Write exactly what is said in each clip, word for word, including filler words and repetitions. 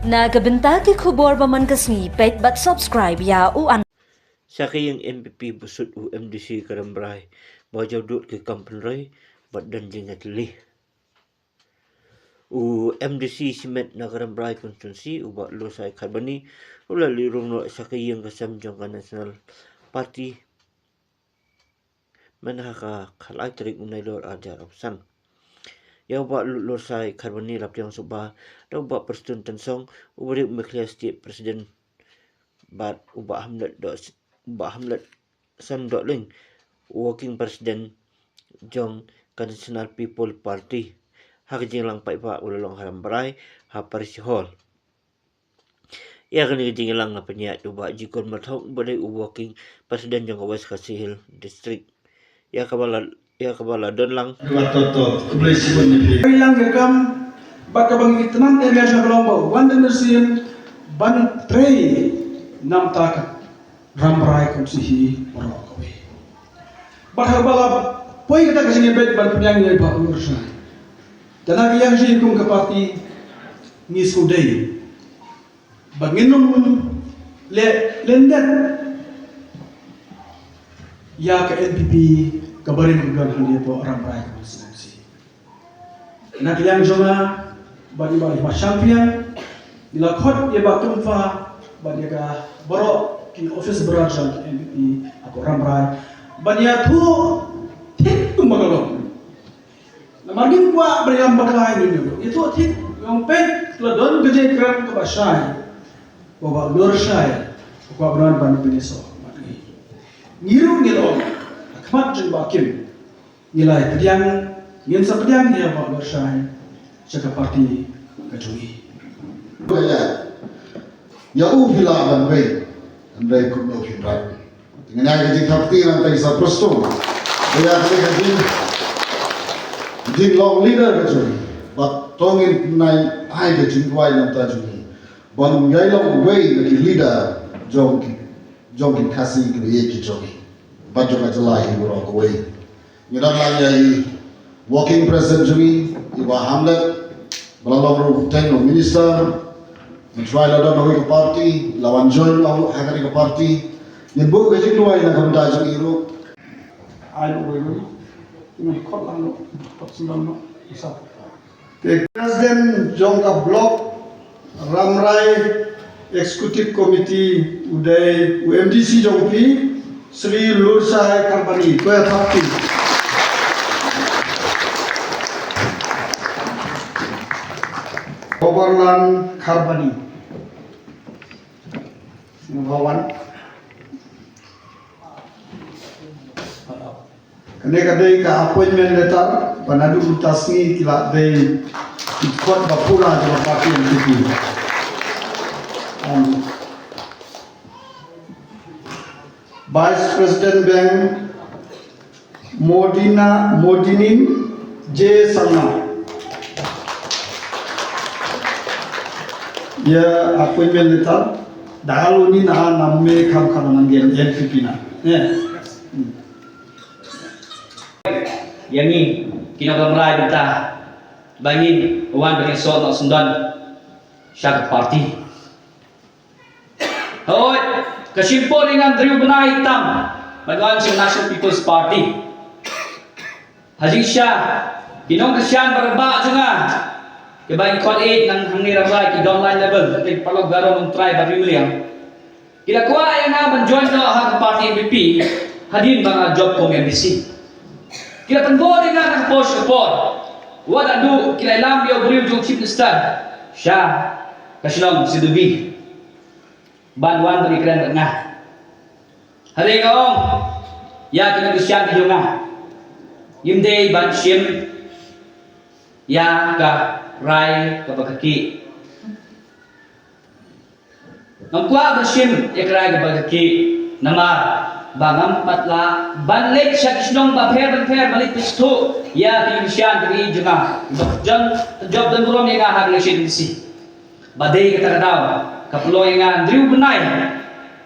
Na ka bynta ki khubor ba man ka sngi, peit bad subscribe ïa u an. Sha ka ïing M P P ba sut u M D C ka Rambrai ba jaw dud ki kam pynroi bad don jingïatylli. U M D C shimet na ka Rambrai constituency u Bah Lursai Kharbani u la leit rung noh sha ka ïing ka sem jong ka National Party mynha ka khatlai tarik u Nailur arhajar arphew san. Ïa u Bah Lursai Kharbani la pdiang sngewbha da u Bah Prestone Tynsong uba dei u Meghalaya State President bad u Bah Hamlet Doh, u Bah Hamlet San Dohling, u Working President jong ka National People Party ha ka jingïalang paidbah u la long ha Rambrai ha Parish Hall. Ïa kane ka jingïalang la pynïaid u Bah Jikon Marthong uba dei u Working President jong ka West Khasi Hills District. Ïa kaba la, ïa kaba la don lang. Kaba to to, khublei shibun ïa phi. Ïa lang ïa kam, bad kaba ngi tymmen ïa ka long ba wan da mynsiem ban trei namar ka Rambrai constituency baroh kawei. Bad haba la poi kata ka jingïabeit ban pynïaid ïa i Bah Lursai. Te na ka liang jong ngi kum ka party ngi sngewdei ba ngin ym leh lyndet ïa ka N P P kaba rim ka don hangne hapoh Rambrai constituency. Na ka liang jong nga bad i Bah Hima Shampiang ngi la khot ïa i Bah Kynfa bad ïa ka baroh ki office bearer jong ka N P P hapoh Rambrai ban ïathuh thik kumba ka long. Namar ngim kwah ban ïalam bakla ïa ngi, ïathuh thik, ong peit la don ka jingkren kaba shai ba u Bah Lursai u kwah ban wan ban pynïasoh bad ngi. Ngi ruh ngi la ong ha khmat jong Bah Kim, ngi la pdiang, ngin sa pdiang ïa u Bah Lursai sha ka party ka jong ngi. Ïa, ïa u phi lah ban wei, hynrei kumno phin rat. Te ngan ai ka jingthap kti na ka Bah Prestone. Ïa ka jing, jinglong leader ka jong ngi. Bad to ngin ai ka jingduwai na ka bynta jong ngi ban ïai long uwei na ki leader jong ki, jong ki Khasi kiba ïeit ki jong ngi bad jong ka jylla hi baroh kawei. Ngi don lang ïa i Working President jong ngi, i Bah Hamlet, ba la long ruh teng u Minister. Mynshuwa la don ha kawei ka party, la wan join ha kane ka party. Ngin buh ka jingduwai na ka bynta jong i ruh. Ai ruh, ruh, ruh. Ngin khot lang ruh, khot sendal ruh. Isa. Te President jong ka Block Rambrai Executive Committee u dei u M D C jong phi, Shri Lursai Kharbani, to ïa thap kti. Overland Kharbani. Number one. Kane ka dei ka appointment letter ba naduh mynta sngi ki la dei ki kot ba pura jong ka party N P P. Um, Vice President Bank Modina, Modinin J Sangma. Ïa appointment letter da ka loni na nam me kham kham nang gen N P P na. Ïa. Hmm. Ïa ngi ki nongkynrad mynta ba ngin wan ba ngin sot noh sngewdon sha ka party. Hooid, ka shim por ïa nga hynriew bnai tam ban wan sha ka National People's Party. Ha jingshisha ki nongkyrshan ba rangbah jong nga kiba ngi khot ïeit nang hangne Rambrai ki downline level, ki paralok Garo, Nongtrai bad Ri Mliang. Ki la kwah ïa nga ban join noh ha ka party N P P hadien ba nga jop kum M D C. Ki la pynbor ïa nga na ka por sha ka por. Wat la duh ki la ïalam ïa u briew jong u Chief Minister sha ka shnong Sindubi ban wan ban ïakren bad nga. Hynrei nga ong ïa ki nongkyrshan ki jong nga, ngim dei ban shim ïa ka rai kaba kyrkieh. Ngam kwah ban shim ïa ka rai kaba kyrkieh namar ba ngam pat lah ban leit sha ki shnong bapher bapher ban leit pynsngewthuh ïa ki nongkyrshan ki jong nga ba jop, jop don burom ïa nga ha ka election M D C. Ba dei kata ka daw ka pynlong ïa nga hynriew bnai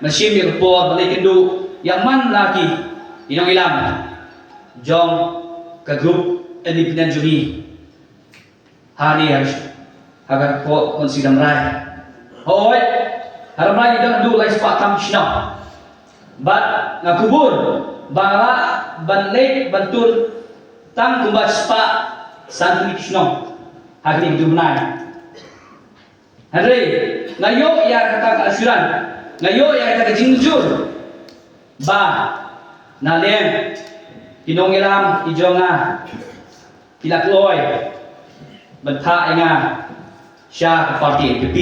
ban shim ïa ka por ban leit kynduh ïa man la ki nongïalam jong ka group independent jong ngi. Hangne ha ka constituency Rambrai. Hooid, ha Rambrai ngi don haduh lai spah tam shnong. Bad nga kubur ba nga lah ban leit ban tur tang kumba spah san tylli ki shnong ha kine ki bnai. Hynrei nga ïoh ïa kata ka assurance, nga ïoh ïa kata ka jingjur ba na liang ki nongïalam ki jong nga ki la kloi ban phah ïa nga sha ka party N P P.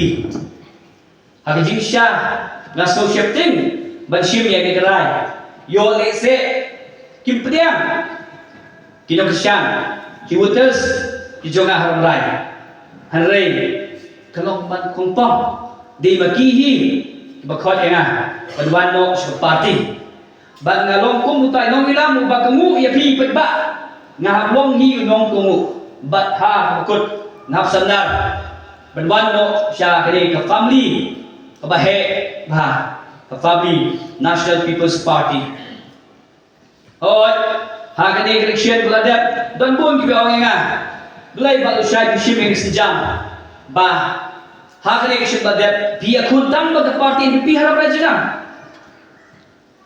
Ha ka jingshisha nga sngew sheptieng ban shim ïa kane ka rai. Ïoh lehse kim pdiang ki nongkyrshan, ki voters ki jong nga ha Rambrai. Hynrei ka long ban kongpong dei ma ki hi kiba khot ïa nga ban wan noh sha ka party. Bad nga long kum utai u nongïalam uba kohnguh ïa phi paidbah. Nga hap long hi u nongkohnguh bad ha ka kut nga hap sandar ban wan noh sha kane ka family kaba heh bha, ka family National People's Party. Hooid, ha kane ka election ba la dep don bun kiba ong ïa nga, Blei bad u Shai phi shim ïa ka sienjam ba ha kane ka election ba la dep phi ïakhun tang bad ka party N P P ha Rambrai jong nga.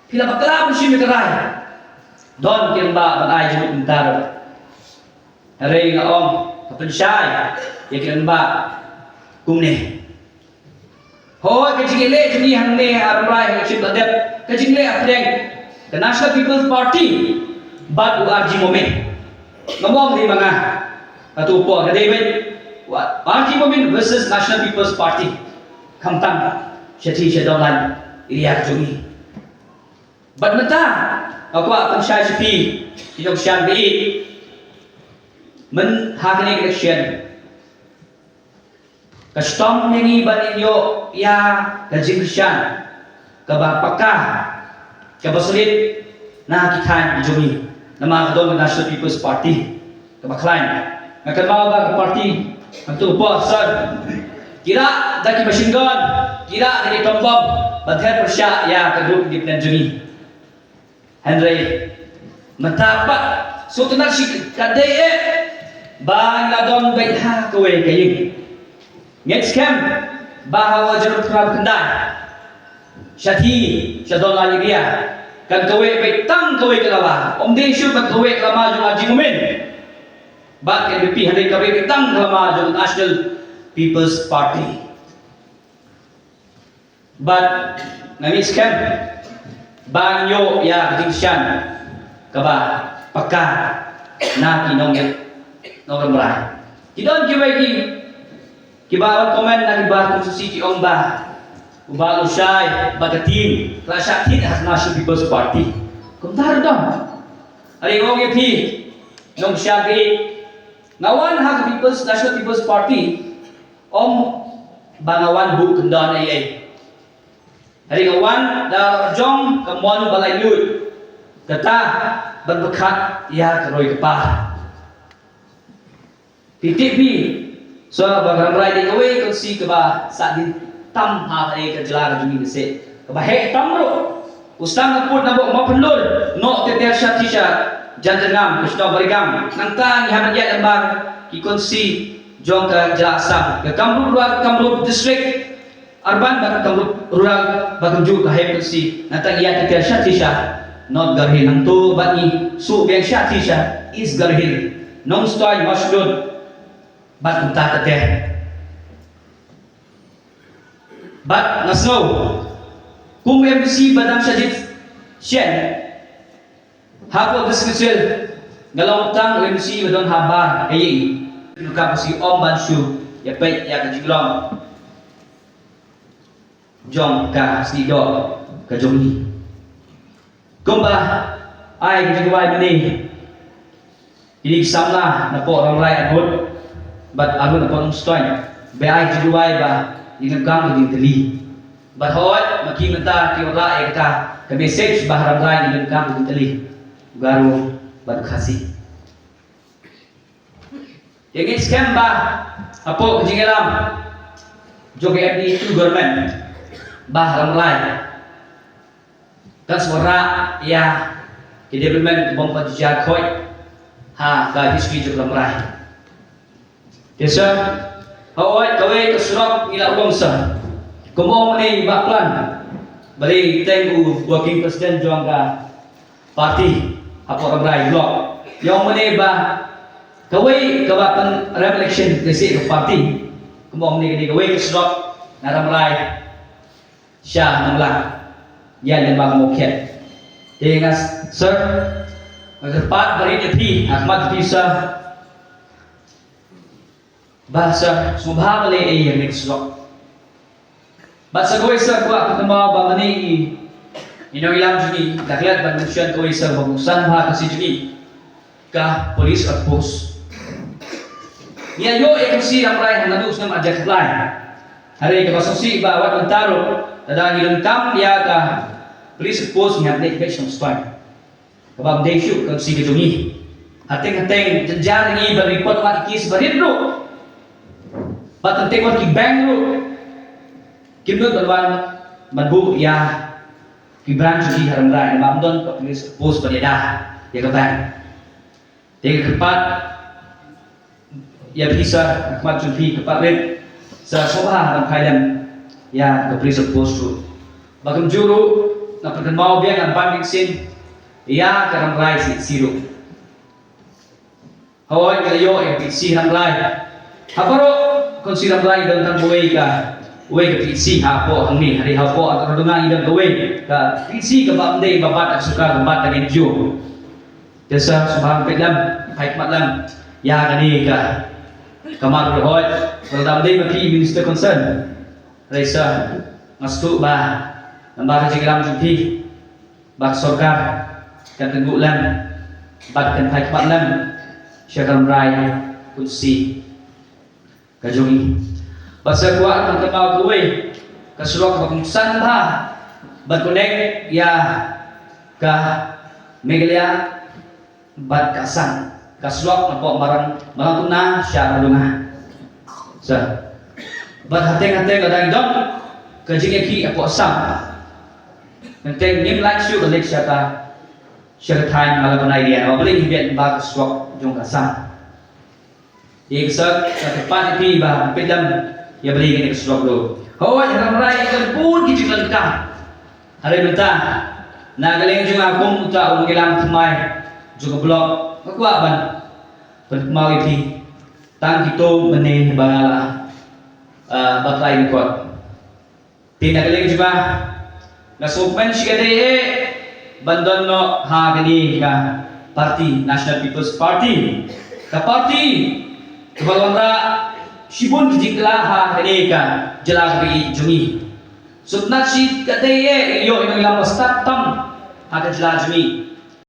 Phi la bakla ban shim ïa ka rai. Don ki rangbah ban ai jingmut mynta ruh. Hynrei nga ong ka pynshai ïa ki rangbah kumne. Hooid, ka jingïaleh jong ngi hangne ha Rambrai ha ka election ba la dep, ka jingleh hapdeng ka National People's Party bad u R G Momin. Ngam ong dei ma nga. Katto por ka dei beit u R G Momin versus National People's Party. Khamtam shathie sha Donglait area ka jong ngi. Bad mynta nga kwah pynshai sha phi ki nongkyrshan ba ïeit, mynta ha kane ka election ka shitom ïa ngi ban ïoh ïa ka jingkyrshan kaba paka, kaba solid na ki thaiñ ki jong ngi. Namar ka don ka National People's Party kaba khlaiñ. Nga kynmaw ba ka party hangto por sir ki rah da ki machine gun, ki rah da ki tom bom ban ther pyrshah ïa ka grup independent jong ngi. Hynrei mynta pat sngewtynnat shi ka dei eh ba ngi la don beit ha kawei ka ïing. Ngeit skhem ba ha u hajar arphew khyndai shathie sha Donglait area kan kawei beit tang kawei ka lama. Ym dei shuh kan kawei ka lama jong u R G Momin bad ka N P P, hynrei kawei beit tang ka lama jong u National People's Party. Bad nga ngeit skhem ba ngi ïoh ïa ka jingkyrshan kaba paka na ki nong, nong Rambrai. Ki don kiwei ki, kiba wan comment na ki bar constituency ki ong ba u Bah Lalshai bad ka team ki la shah thied ha ka National People's Party. Kumta ruh don. Hynrei nga ong ïa phi nongkyrshan, nga wan ha ka People's, National People's Party ym ba nga wan buh kyndon ei ei. Hynrei nga wan da la jong ka mon ba laitluid, kata ban pyrkhat ïa ka roi ka par. Phi tip phi, shuwa ba ka Rambrai dei kawei ka constituency kaba sahdien tam ha kane ka jylla ka jong ngi, ka seh kaba heh tam ruh. U sdang ka pud na Mawphanlur, noh ter ter shathie sha Janjyrngam, ka shnong Mairengam. Nangta ngi hap ban ïaid namar ki constituency jong ka jylla Assam, ka Kamrup Rural, Kamrup District Urban bad Kamrup Rural, ba kumjuh ka heh constituency. Nangta ngi ïaid ter ter shathie sha North Garo Hills, nangta bad ngi shu biang shathie sha East Garo Hills, Nongstoiñ, Mawshynrut bad kumta ter ter. Bad nga sngew kum u MDC ba dang shah jied shen hapoh District Council, nga long tang u MDC ba don ha bar ka ïing. Ka pasi ym ban shu ïa peit ïa ka jinglong jong ka snieh doh ka jong ngi. Kumba ai ka jingduwai mynne, kine ki samla na poh Rambrai Arngut bad Arngut na poh Nongstoiñ, ba ai ka jingduwai ba ïa ngi donkam ka jingtylli. Bad hooid, ma ki mynta ki wanrah ïa kata ka message ba ha Rambrai ngi donkam ka jingtylli, u Garo bad u Khasi. Ïa ngi skhem ba hapoh ka jingïalam jong ka MDA two government, ba ha Rambrai kan sa wanrah ïa ki development bym pat ju jia khoi ha ka history jong ka Rambrai. Te sir, hooid, kawei ka surok ngi la urlong sir. Kumba ong mynne i Bah Plan, ba dei teng u working president jong ka party hapoh Rambrai Block, i ong mynne ba kawei kaba pynrem election ka shisha ka party. Kumba ong mynne ka dei kawei ka surok na Rambrai sha Nonglang, ïa lem ba ka Mawkhiat. Te nga, sir, nga kyrpad ba rit ïa phi, ha khmat phi, sir, ba sngewbha ban leh ei ïa kane ka surok. Bad sa kawei, sir, kwah pynkynmaw ba mynne i, i nongïalam jong ngi i la klet ban mention kawei, sir, ba kongsan bha ka sngi jong ngi, ka police outpost. Ngi ïoh ïa ka P C Rambrai ha naduh u snem ar hajar khatlai. Hynrei kaba sngewsih ba wat mynta ruh, lada ngi donkam ïa ka police outpost, ngi hap leit beit sha Nongstoiñ. Kaba ym dei shuh ka P C ka jong ngi. Hateng hateng jynjar ngi ban report wat ki case barit ruh, bad teng teng wat ki bank ruh, kim nud ban wan ban buh ïa ki branch jong ki ha Rambrai, namar ym don ka police post ban ïada ïa ka bank. Te nga kyrpad ïa phi, sir, ha khmat jong phi, kyrpad rit, sir, sngewbha ban phai lem ïa ka police post ruh. Bad kumjuh ruh, nga pynkynmaw biang, ngan ban ki sien ïa ka Rambrai C H C ruh. Hooid, ngi la ïoh ïa ka P H C Rambrai. Ha baroh ka constituency Rambrai don tang uwei ka, uwei ka P H C hapoh hangne, hynrei hapoh Rangdunga ngi don kawei ka P H C kaba ym dei ba bat da ka sorkar, ka bat da ka N G O. Te sir, sngewbha peit lem, phai khmat lem ïa kane ka kamar, hooid, lada ym dei ma phi i minister concern. Hynrei sir, nga sngewthuh ba namar ka jingïalam jong phi, ba ka sorkar kan kynduh lem bad kan phai khmat lem sha ka Rambrai constituency ka jong ngi. Bad sa kwah ban kynmaw kawei ka surok ba kongsan bha ban connect ïa ka Meghalaya bad ka Assam, ka surok napoh Malang, Malangkona sha Rangdunga. Sa, bad hateng hateng lada ngi don ka jingïakhih hapoh Assam, teng teng ngim lah shuh ban leit sha ka, sha ka thaiñ Malangkona area, namar balei ngi bit ba ka surok jong ka Assam. Ïa ka surok, nga kyrpad ïa phi ba peit lem ïa balei kane ka surok ruh. Hooid, ha Rambrai ngi don bun ki jingdonkam. Hynrei mynta, na ka liang jong nga kum uta u nongïalam thymmai jong ka block, nga kwah ban pynkynmaw ïa phi tang kito mynne ba nga la, ah, batai record. Te na ka liang jong nga, nga sngewkmen shikatdei eh ban don noh ha kane ka party, National People's Party. Ka party kaba la wanrah shibun ki jingkylla ha kane ka jylla kaba ïeit jong ngi. Sngewtynnat shikatdei eh, ïoh ïa ngi la ba stad tam ha ka jylla jong ngi.